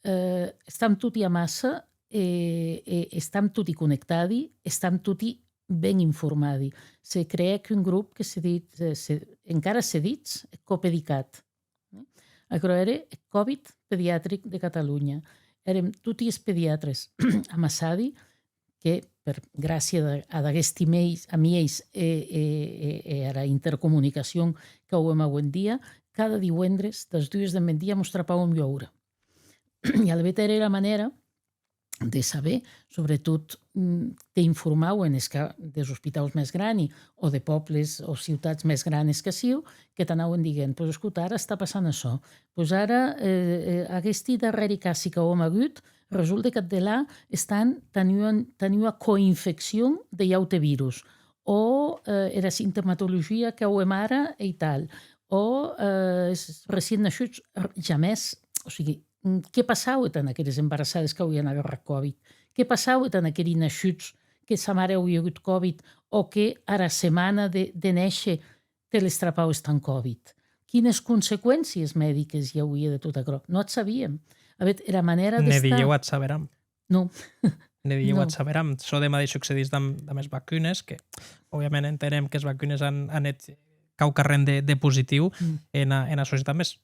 eh, estam toti amassa, e, e estam toti connectadi, estam toti ben informadi. Se creèc un grop que se dit, se, se, encara se ditz Copedicat. Aquerò ère eth Covid pediatric de Catalonha. Èrem toti es pediatres amassadi, que per gràcia de, ad aguesti mei-, amièis e, e, e, e ara intercomunicacion qu'auem aué en dia, cada diuendres, das dues de migdia, mos trapàuem ua ora. E alavetz ère era manèra de saber, sobretot, mm, te informauen es que des ospitaus mès grani o de pòbles o ciutats mès granes qu'aciu, que t'anauen diguent, pues, escota, ara està passant açò. Pues ara, eh, eh, aguesti darrèri caci qu'auem agut, resulte qu'ath delà estan tà ua, tà ua coinfeccion de aute virus, o, eh, era simptomatologia qu'auem ara ei tal, o, eh, es recient nashuts, r-, jamès, o sigui, mm, qué passaue tà aqueres embarassades qu'auien agarrat Covid? Qué passaue tà aqueri nashuts que sa mare auie agut Covid o que ara setmana de, de néisher te les trapaue estant Covid? Quines conseqüéncies mediques i auie de tot aquerò? Non ac sabíem. Avetz, era manèra d'estar... Ne dilhèu ac saberam. Non. Ne dilhèu ac saberam. Çò de madeish succedís damb, damb es vacunes, que, òbviament, entenem qu'es vacunes an, an hèt quauquarren de, de positiu ena, ena societat, mès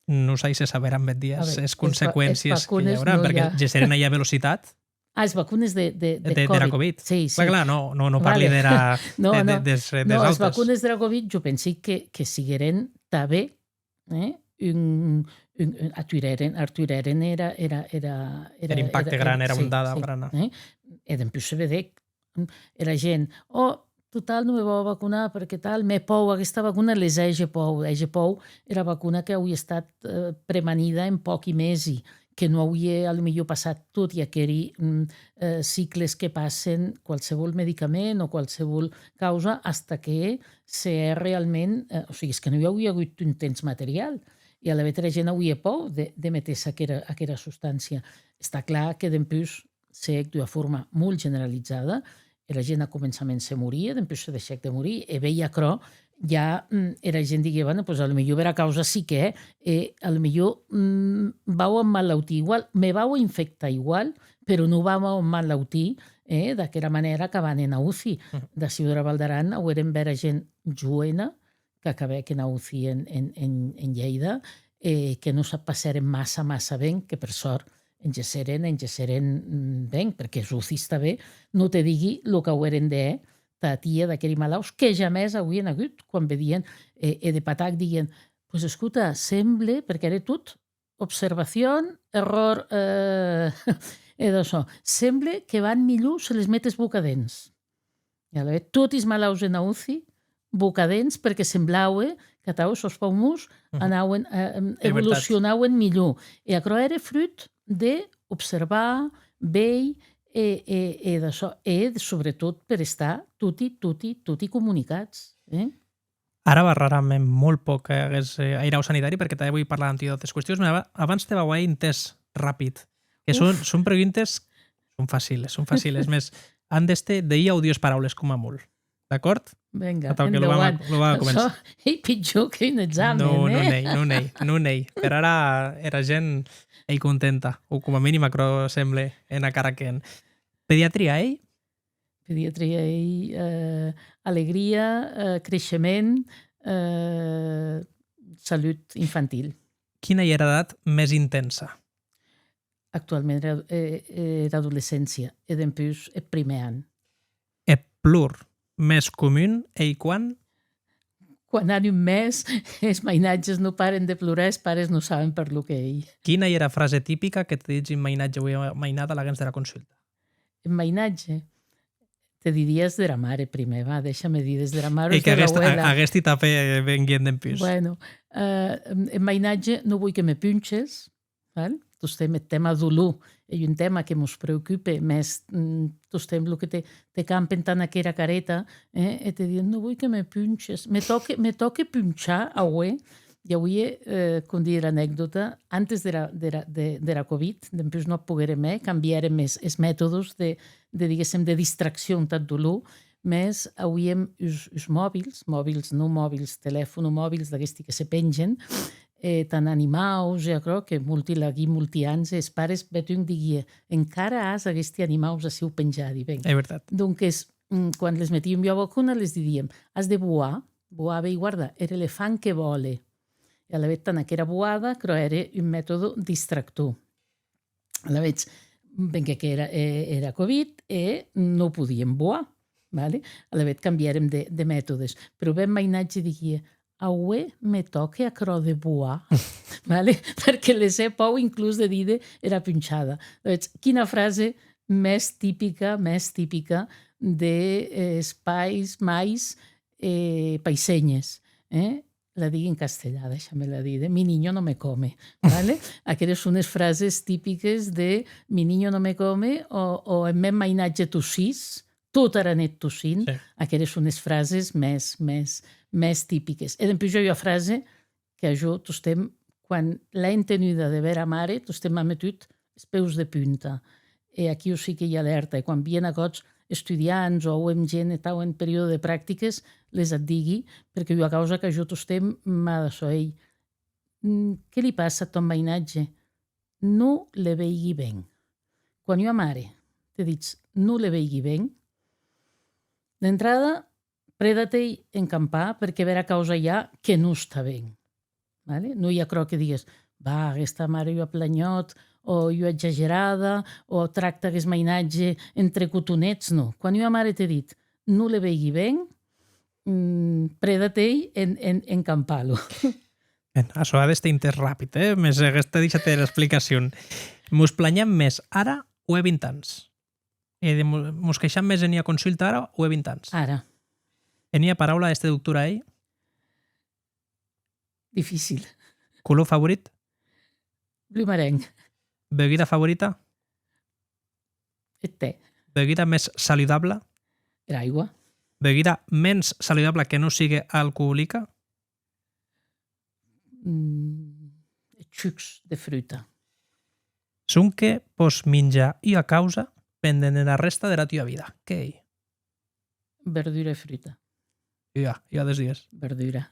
non sai se saberam bèth dia es conseqüéncies que i aurà, perque gesseren a ua velocitat... Ah, es vacunes de, de, de, de, dera Covid. Sí, sí. Clar, clar, no, no, non parli dera, de, de, des, des autes. Non, es vacunes dera Covid, jo pensi que, que sigueren tanben, eh, un, un, un, aturèren, aturèren era, era, era, era... Er impacte gran, era ondada grana. Eh? E dempús se vedec, mm, era gent, oh, total, non me vau vacunar perque tal, me pòu, aguesta vacuna les hège pòu, hège pòu era vacuna qu'auie estat, eh, premanida en pòqui mesi, que non auie, a lo milhor, passat toti aqueri, mm, eh, cicles que passen qualsevol medicament o qualsevol causa, hasta que se hè realment, eh, o sigui, es que non i auie agut un temps material. E alavetz era gent auie pòu de, de méter-se aquera, aquera substància. Està clar que dempús se hec d'ua forma molt generalizada, era gent a començament se morie, dempús se deishèc de morir, e veir aquerò, ja, mm, era gent diguie, bueno, pues, a lo milhor bèra causa sí que hè, e a lo milhor, mm, vau a malautir igual, me vau a infectar igual, però non vau a malautir, eh, d'aquera manèra qu'ac hèn ena UCI. D'aciu dera Val d'Aran auérem bèra gent joena, qu'acabèc ena UCI en, en, en, en Lhèida, e que non s'ac passèren massa, massa ben, que per sòrt en gesseren, en gesseren, mm, ben, perque es UCIs tanben, non te digui lo qu'aueren de hèr tà atier d'aqueri malaus que jamès auien agut, quan vedien, e, e de patac diguen, pues escota, semble, perque ère tot observacion, error, eh, e d'açò, semble que van milhor se les metes boca dens. E alavetz, toti es malauts ena UCI, boca dens, perque semblaue qu'atau es sòns paumons anauen, eh, evolucionauen milhor. E aquerò ère frut de observar, veir, e, e, e d'açò, e sobretot per estar toti, toti, toti comunicats, eh? Ara barraram en molt pòc, eh, aguest, eh, airau sanitari, perque tanben voi parlar damb tu d'autes qüestions, mès aba-, abans te vau a hèr un test rapid, que son, son preguntes, son faciles, son faciles, mès an d'èster de ua o dues paraules coma molt. D'acòrd? Venga, endauant. Atau que lo vam a, lo vam a començar. Açò ei pitjor qu'un examen, eh? Non, non ei, non ei, non ei. Per ara era gent ei contenta, o coma minim aquerò semble ena cara que hèn. Pediatria ei? Pediatria ei, eh, alegria, eh, creishement, eh, salut infantil. Quina ei era edat mès intensa? Actualment era, eh, eh, era adolescéncia, e dempús eth prumèr an. Eth plor mès comun ei quan? Quan an un mes, es mainatges non paren de plorar, es pares non saben per lo que ei. Quina ei era frase tipica que te ditz un mainatge o ua mainada laguens dera consulta? Eth mainatge? Te diria es dera mare prumèr, va, deisha-me díder es dera mare o es dera abuela. Ei que aguesti, a-, aguesti tanben, eh, venguien dempús. Bueno, eh, eth mainatge, non voi que me punches, val? Tostemp eth tèma dolor ei un tèma que mos preocupe, mès, mm, tostemp lo que te, te campen tà aquera careta, eh, e te diden, non voi que me punches. Me tòque, me tòque punchar aué. I auie, eh, com díder anecdòta, antes dera, dera, de, dera Covid, dempús non ac poguérem hèr, cambièrem es, es mètodes de, de, diguéssem, de distraccion tath dolor, mès auíem us, us mòbils, mòbils, non mòbils, telèfon o mòbils d'aguesti que se pengen, e tant animaus e aquerò, que molti, laguí molti ans, es pares, bèth un diguie: «Encara as aguesti animaus aciu penjadi, ben.» Es vertat. Donques, mm, quan les metíem ua vacuna, les didíem: «As de voar, voar, vei, guarda, er elefant que vòle.» E alavetz, tant aquera voada, aquerò ère un metòde distractor. Alavetz, venguec era, e-, era Covid e non podíem voar, vale? Alavetz cambièrem de, de metòdes. Però bèth mainatge diguie: «Aué me tòque aquerò de voar», vale? Perque les hè pòur inclús de díder era punchada. Alavetz, quina frase mès tipica, mès tipica de, eh, es pairs, mairs, eh, paisenhes, eh? La digui en castelhan, daisha-me-la díder: «Mi niño no me come», vale? Aqueres son es frases tipiques de «mi niño no me come» o, o «eth mèn mainatge tossís», tot Aran eth tossint, sí. Aqueres son es frases mès, mès, mès tipiques. E dempús i a ua frase que a jo tostemp, quan l'è entenuda de bèra mare, tostemp m'a metut es peus de punta. E aquiu sí que i a alèrta. E quan vien a còps estudiants o auem gent e tau en periòde de practiques, les ac digui, perque ua causa qu'a jo tostemp m'a daçò: «Ei, mm, qué li passa ath tòn mainatge? Non le veigui ben.» Quan ua mare te ditz: «Non le veigui ben», d'entrada, preda-tei en campar, perque bèra causa i a que non està ben. Vale? Non i a aquerò que digues: «Bah, aguesta mare ua planhòt, o ua exagerada, o tracta aguest mainatge entre cotonets», non. Quan ua mare te dit: «Non le veigui ben», mm, preda-tei en, en, en campar-lo. Ben, açò a d'èster entès rapid, eh? Mès aguesta, daisha-te era explicacion. Mos planham mès ara o hè vint ans? E de mo-, mos queisham mès en ua consulta ara o hè vint ans? Ara. En ua paraula, èster doctora ei? Dificil. Color favorit? Blu marenc. Beguda favorita? Eth tè. Beguda mès saludabla? Era aigua. Beguda mens saludabla que non sigue alcoolica? Mm, es sucs de fruta. Sonque pòs minjar ua causa pendent era rèsta dera tua vida. Qué ei? Verdura e fruta. Ua, ua des dues. Verdura.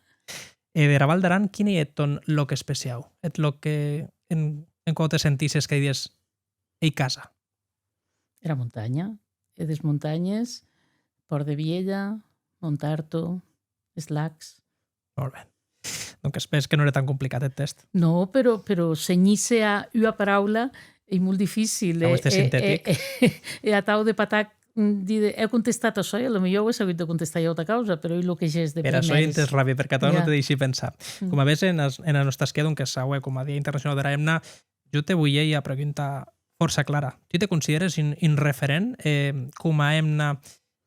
E dera Val d'Aran, quin ei eth tòn lòc especiau? Eth lòc que, en, en quau te sentisses que dides: «Ei casa»? Era montanha, e des montanhes, Pòrt de Vielha, Montarto, es lacs. Molt ben. Donques, ves que non ère tan complicat eth test. Non, però, però cenhir-se a ua paraula ei molt dificil. Cau èster sintetic. E, e, e atau de patac, mm, díder, è contestat açò, e a lo milhor auesse agut de contestar ua auta causa, però ei lo que ges de... Era açò ei entès rapid, perque atau non te deishi pensar. Mm. Coma ves, ena, ena nòsta esquia, donques, aué, coma Dia Internacionau dera Hemna, jo te volia ua pregunta fòrça clara. Tu te considères un, un referent, eh, coma hemna,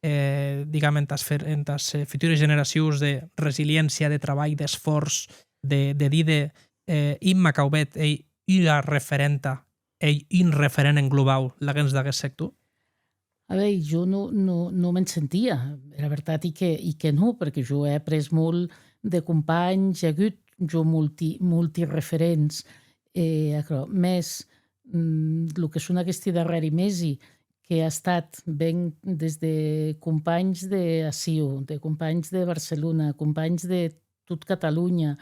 eh, digam, entàs fer-, entàs, eh, futures generacions de resiliéncia, de trabalh, d'esfòrç, de, de díder, eh, Imma Caubet ei ua referenta, ei un referent en globau laguens d'aguest sector? A veir, jo non, non, non me'n sentia. Era vertat ei que, ei que non, perque jo è aprés molt de companhs, è agut jo molti, molti referents, e aquerò. Mès, mm, lo que son aguesti darrèri mesi, que a estat ben des de companhs de aciu, de companhs de Barcelona, companhs de tot Catalonha,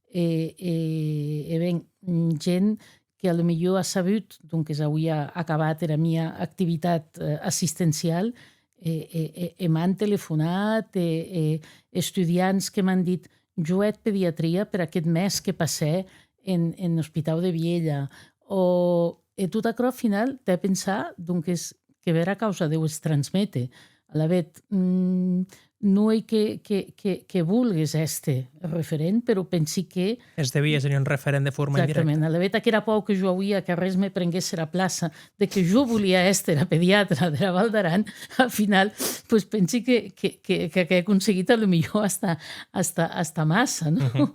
e, e, e ben, gent que a lo milhor a sabut, donques, auia acabat era mia activitat, eh, assistencial, e, e, e, e m'an telefonat, e, e estudiants que m'an dit: «Jo hèt pediatria per aqueth mes que passè en, en Hospitau de Vielha», o, e tot aquerò, ath final, tè pensar, donques, que bèra causa deu es transméter. Alavetz, mm, non ei que, que, que, que volgues èster referent, però pensi que... Es devia èster un referent de forma indirecta. Exactament. Alavetz, aquera pòur que jo auia qu'arrés me prenguesse era plaça de que jo volia èster era pediatra dera Val d'Aran, ath final, pues, pensi que, que, que, que, qu'è conseguit a lo milhor hasta, hasta, hasta massa, non? Mhm.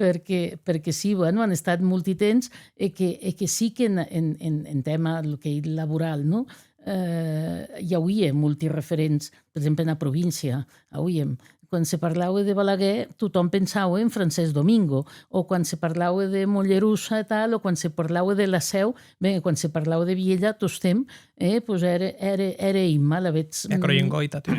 Perque, perque sí, bueno, an estat molti temps e que, e que sí que en, en, en, en tèma, lo qu'ei laboral, non? Eh, i auie molti referents, per exemple, ena província, auíem, quan se parlaue de Balaguèr, totòm pensaue en Francés Domingo, o quan se parlaue de Mollerussa e tal, o quan se parlaue de La Seu, ben, quan se parlaue de Vielha, tostemp, eh, pues, ère, ère, ère Imma, alavetz. E aquerò ei un gòita, tu.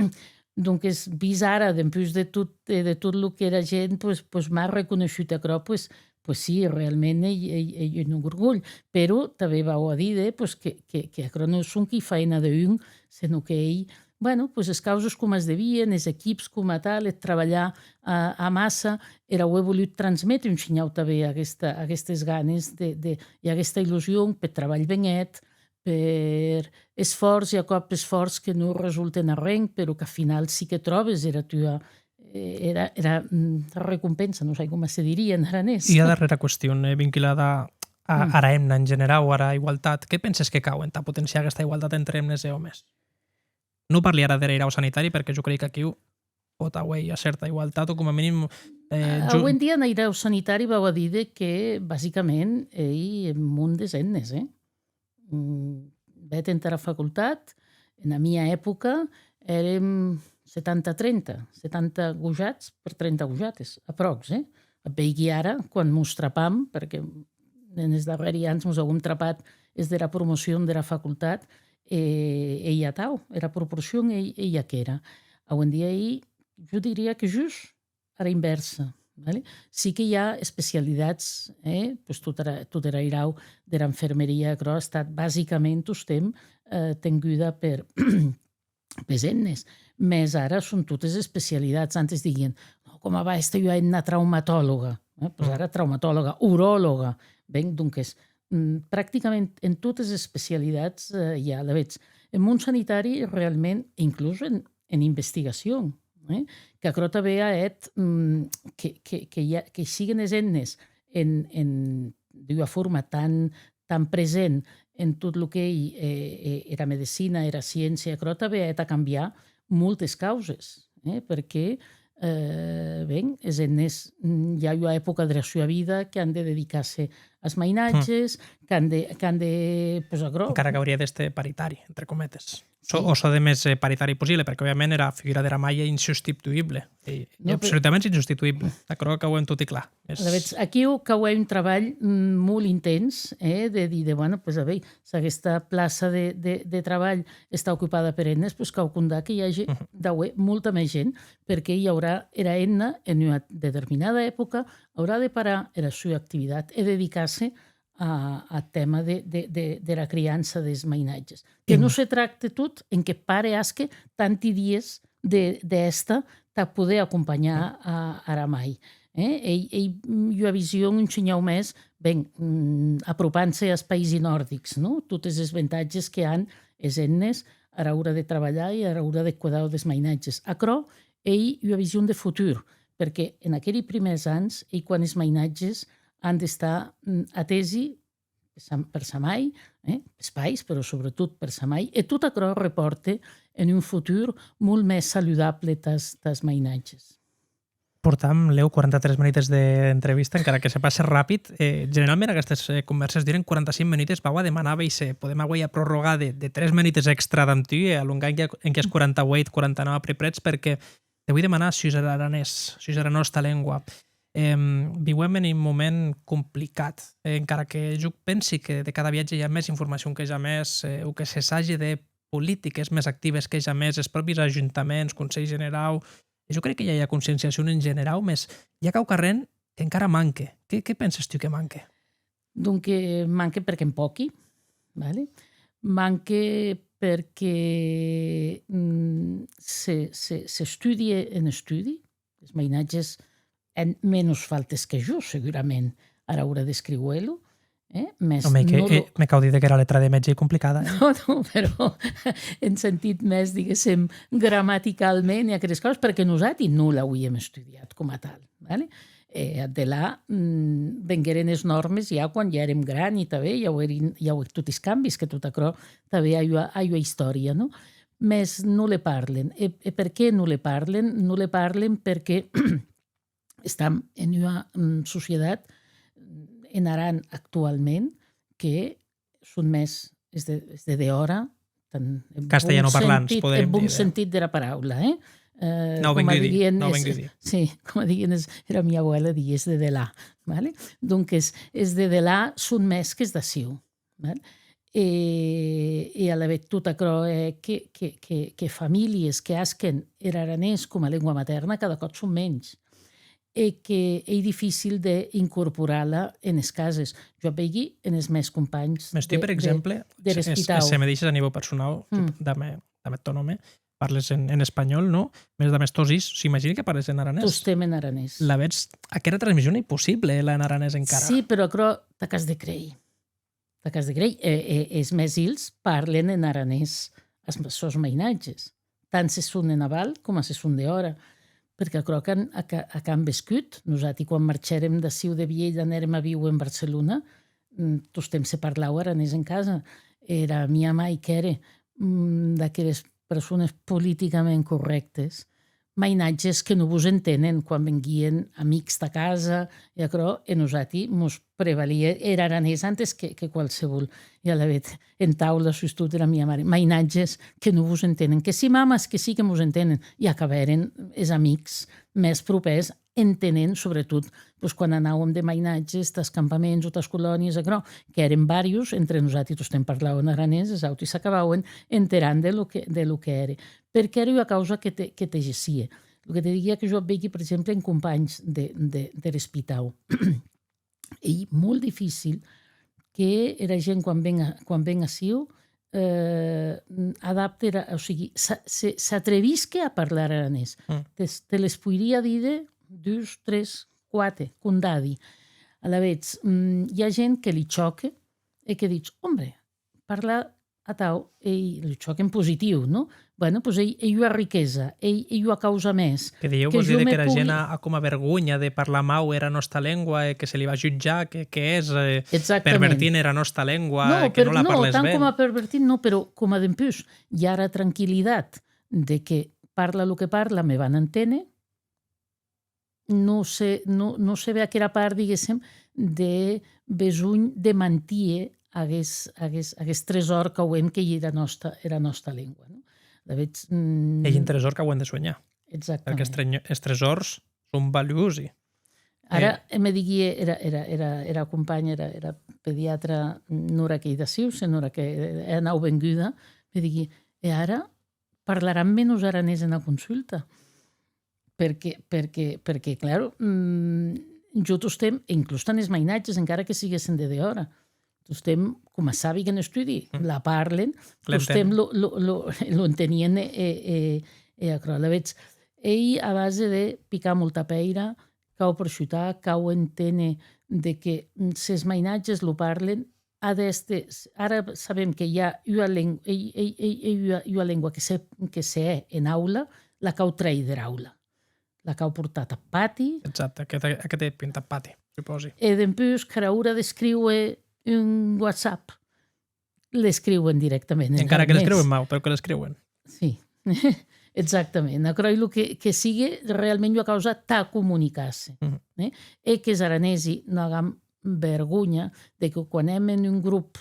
Donques, vist ara, dempús de tot, eh, de tot lo qu'era gent, pues, pues, m'a reconeishut aquerò, pues, Pues sí, realment ei, ei, ei un orgulh, però tanben vau a díder, pues, que, que, que aquerò non sonque ei faena d'un, senon qu'ei, bueno, pues, es causes coma es devien, es equips coma tal, eth trabalhar a, amassa, er auer volut transméter un shinhau tanben aguesta, aguestes ganes de, de, e aguesta illusion peth trabalh ben hèt, per esfòrç e a còp esfòrç que non resulten arren, però qu'ath final sí que tròbes era tua, eh, era, era, mm, recompensa, non sai coma se dirie en aranés. Ua darrèra question, eh, vinculada a, Mm. ara hemna en generau, ara igualtat. Qué penses que cau entà potenciar aguesta igualtat entre hemnes e òmes? Non parli ara der airau sanitari, perque jo crei qu'aquiu pòt auer ua cèrta igualtat, o coma minim, eh, jo Aué en dia en airau sanitari vau a díder que, basicament, ei un mon des hemnes, eh? Mm, bèth entara facultat, ena mia epòca, èrem setanta trenta, setanta gojats per trenta gojates, apròx, eh? Ac veigui ara, quan mos trapam, perque enes darrèri ans mos auem trapat es dera promocion dera facultat, e ei atau, era proporcion ei, ei aquera. Aué en dia ei, jo diria que just ara invèrsa, vale? Sí que i a especialitats, eh? Pues tot era, tot er airau dera enfermeria, aquerò a estat basicament tostemp, eh, tenguda per, pes hemnes. Mès ara son totes especialitats. Antes diguien, "No, coma va èster ua hemna traumatòloga?" Eh? Pues Mm. ara traumatòloga, uròloga. Ben, donques, mm, practicament en totes es especialitats, eh, i a, alavetz, en mon sanitari, realment, e inclús en, en investigacion, eh? Qu'aquerò tanben a hèt, mm, que, que, que i a, que siguen es hemnes en, en, d'ua forma tan, tan present en tot lo qu'ei, eh, eh, era medecina, era sciéncia, aquerò tanben a hèt a cambiar moltes causes, eh? Perque, eh, ben, es hemnes, mm, i a ua epòca dera sua vida qu'an de dedicar-se as mainatges, qu'an de, qu'an de, pues, aquerò. Encara qu'aurie d'èster paritari, entre cometes. Çò, Sí. o çò de mès, eh, paritari possible, perque, òbviament, era figura dera mair ei insubstituïble. Ei, No, ei però absolutament insubstituïble. Aquerò qu'auem toti clar. Es Alavetz, aquiu cau hèr un trabalh, mm, molt intens, eh, de díder, bueno, pues, a veir, s'aguesta plaça de, de, de trabalh està ocupada per hemnes, pues, cau compdar que i age Mhm. d'auer molta mès gent, perque i aurà era hemna en ua determinada epòca, aurà de parar era sua activitat e dedicar-se a, ath tèma de, de, de, dera criança des mainatges. Que non se tracte tot en que pare asque tanti dies de, de hèsta tà poder acompanhar a, ara mair. Eh? Ei, ei ua vision un shinhau mès, ben, mm, apropant-se as païsi nordics, non? Totes es ventatges que an es hemnes ara ora de trabalhar e ara ora de cuedar des mainatges. Aquerò ei ua vision de futur, perque en aqueri prumèrs ans ei quan es mainatges an d'estar, mm, atesi per sa, per sa mair, eh, pes pairs, però sobretot per sa mair, e tot aquerò repòrte en un futur molt mès saludable tàs, tàs mainatges. Portam, Leo, quaranta-tres menutes d'entrevista, encara que se passe rapid. Eh, generalment aguestes, eh, convèrses duren quaranta-cinc menutes. Vau a demanar veir se podem auer ua prorròga de, de tres menutes extra damb tu, e alongar enquia, enquias quaranta-ueit, quaranta-nau apriprètz, perque te voi demanar sus er aranés, sus era nòsta lengua. Em, viuem en un moment complicat, eh, encara que jo pensi que de cada viatge i a mès informacion que jamès, eh, o que se sage de politiques mès actives que jamès, es pròpis ajuntaments, Conselh Generau, e jo crec que i a ua conscienciacion en generau, mès i a quauquarren qu'encara manque. Qué, qué penses tu que manque? Donc, eh, manque perque en pòqui, vale? Manque perque, mm, se, se, s'estudie en estudi, es mainatges hèn menos faltes que jo, segurament, ara ora d'escriuer-lo, eh? Mès Òme, que, non lo eh, me cau díder qu'era letra de mètge ei complicada, eh? Non, non, però en sentit mès, diguéssem, gramaticalment e aqueres causes, perque nosati non l'auíem estudiat coma tal, vale? E ath delà, mm, vengueren es nòrmes ja quan ja èrem grani tanben, i aueren, i auec toti es cambis, que tot aquerò tanben a ua, a ua istòria, non? Mès non le parlen. E, e perqué non le parlen? Non le parlen perque estam en ua, mm, societat, en Aran actualment, que son mès es de, es de dehòra, tant en bon Castellanoparlants, sentit, podem en bon díder. Sentit dera paraula, eh? Eh, Nau coma vengudi, diguien, nau es, vengudi. Sí, coma diguien es, era mia abuela, diguie, es de delà, vale? Donques, es de delà son mès qu'es d'aciu, val? E, e alavetz tot aquerò, eh, que, que, que, que familhes que asquen er aranés coma lengua matèrna cada còp son mensh. e que ei dificil d'incorporar-la enes cases. Jo ac veigui enes mèns companhs. Mès tu, de, per de, exemple, der se, es, espitau. Se me deishes a nivèu personau, Mm. damb, damb eth tòn òme, parles en, en espanhòl, non? Mès damb es tòs hilhs, s'imagini que parles en aranés. Tostemp en aranés. Lavetz, aquera transmission ei possible, ela en aranés encara. Sí, però aquerò t'ac as de creir. T'ac as de creir. E, e, es mèns hilhs parlen en aranés as, as sòns mainatges, tant se son en aval coma se son dehòra. Perque aquerò qu'an, ac, ac an vescut. Nosati, quan marchèrem d'aciu de Vielha, anèrem a víuer en Barcelona, mm, tostemp se parlaue aranés en casa. Era mia mair qu'ère, mm, d'aqueres persones politicament corrèctes, mainatges que non vos entenen quan venguien amics tà casa e aquerò, e nosati mos prevalie er aranés antes que, que qualsevol. E alavetz, en taula, sustot era mia mair, mainatges que non vos entenen. Que sí, mamas, que sí que mos entenen. E acabèren es amics mès propèrs entenent, sobretot, pues, quan anàuem de mainatges tàs campaments o tàs colònies, aquerò, qu'èren vàrios, entre nosati tostemp parlàuem aranés, es auti s'acabauen enterant de lo que, de lo que ère. Perque ère ua causa que te, que te gessie. Lo que te diguia, que jo ac veigui, per exemple, en companhs de, de, der espitau. Ei molt dificil que era gent, quan ven a, quan ven aciu, eh, adapte era, o sigui, s'a-, se, s'atrevisque a parlar aranés. Mm. Te, te les poiria díder dus, tres, quate, condadi. Alavetz, mm, i a gent que li chòque e que ditz: «Hombre, parlar atau, ei lo chòc en positiu, non? Bueno, pues ei, ei ua riquesa, ei, ei ua causa mès.» Que dilhèu que vos jo dide me qu'era pogui gent a, a coma vergonha de parlar mau era nòsta lengua e que se li va jutjar que, que ès, eh, Exactament. Pervertint era nòsta lengua, no, e que però, non la no, parles tant ben. Coma pervertint, non, però coma dempús i a era tranquillitat de que parla lo que parla, me van enténer, non se, non, non se ve aquera part, diguéssem, de besonh de mantier aguest, aguest, aguest tresòr qu'auem, qu'ei era nòsta, era nòsta lengua, non? Alavetz, mm, Ei un tresòr qu'auem de suenhar. Exactament. Perque es tre-, es tresòrs son valuosi. Ara, Eh. e me diguie era, era, era, era companha, era, era pediatra, Nora, qu'ei d'aciu, se Nora que, eh, hè nau venguda, me diguie: «E ara parlaràn menos aranés ena consulta.» Perque, perque, perque, claro, mm, jo tostemp, e inclús tant es mainatges, encara que siguessen de dehòra, tostemp, coma sabi qu'en estudi Mm. la parlen, tostemp L'entenen. lo, lo, lo, lo entenien e, e, e, e aquerò. Alavetz, ei a base de picar molta pèira, cau pershutar, cau enténer de que, mm, s'es mainatges lo parlen, a d'èster, ara sabem que i a ua leng-, ei, ei, ei, ei ua, ua lengua que se, que se hè en aula, la cau trèir der aula. La cau portar tath pati. Exacte, aqueth, aqueth ei punt, tath pati, supòsi. E dempús, qu'era ora d'escríuer un WhatsApp, l'escriuen dirèctament en aranés. Encara que l'escriuen mau, però que l'escriuen. Sí, exactament. Aquerò ei lo que, que sigue realment ua causa tà comunicar-se, Mhm. eh? E qu'es aranesi non agam vergonha de que quan èm en un grop,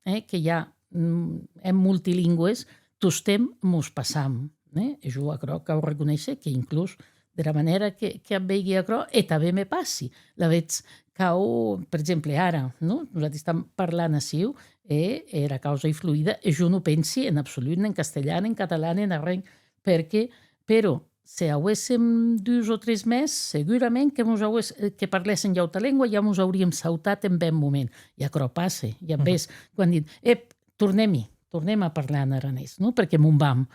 eh, que i a, mm, èm multilingües, tostemp mos passam, eh? E jo aquerò cau reconéisher que inclús dera manèra que, que ac veigui aquerò, e tanben me passi. Lavetz, cau, per exemple, ara, non? Nosati estam parlant aciu, e era causa ei fluida, e jo non pensi en absolut, nen en castelhan, nen en catalan, nen en arren, perque, però, se auéssem dus o tres mès, segurament que mos aués-, que parlèssen ua auta lengua, ja mos auríem sautat en bèth moment. E aquerò passe, ja Mhm. ves, quan dit: «Ep, tornem-i, tornem a parlar en aranés, non? Perque mo'n vam.»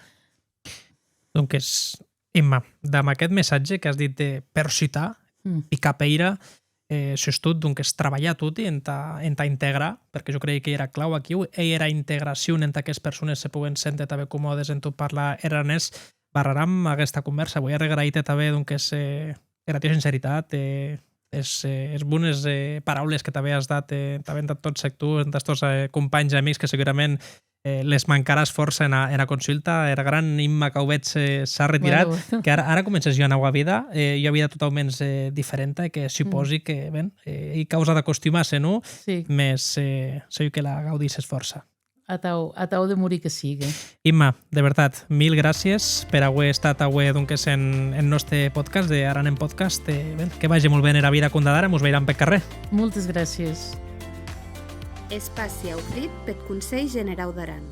Donques, Imma, damb aqueth messatge qu'as dit de pershutar, Mm. picar pèira, eh, sustot, donques, trabalhar toti entà, entà integrar, perque jo crei qu'ei era clau aquiu, ei era integracion entà qu'es persones se poguen sénter tanben comòdes en tot parlar er aranés. Barraram aguesta convèrsa. Voi arregraïr-te tanben, donques, eh, era tua sinceritat, eh, es, eh, es bones, eh, paraules que tanben as dat, eh, tanben entà tot sector, entàs tòs, eh, companhs e amics que segurament, eh, les mancaràs fòrça ena, ena consulta. Era gran Imma Caubetge, eh, s'a retirat, Bueno. que ara, ara comences ua naua vida, eh, ua vida totauments, eh, diferenta, e que supòsi Mm. que, ben, eh, ei causa d'acostumar-se, non? Sí. Mès, eh, sèi que la gaudisses fòrça. Atau, atau demorí que sigue. Imma, de vertat, mil gràcies per auer estat aué, donques, en, en nòste podcast de Aran en Podcast. E, ben, que vage molt ben era vida condadara, mos veiram peth carrèr. Moltes gràcies. Espaci aufrit peth Conselh Generau d'Aran.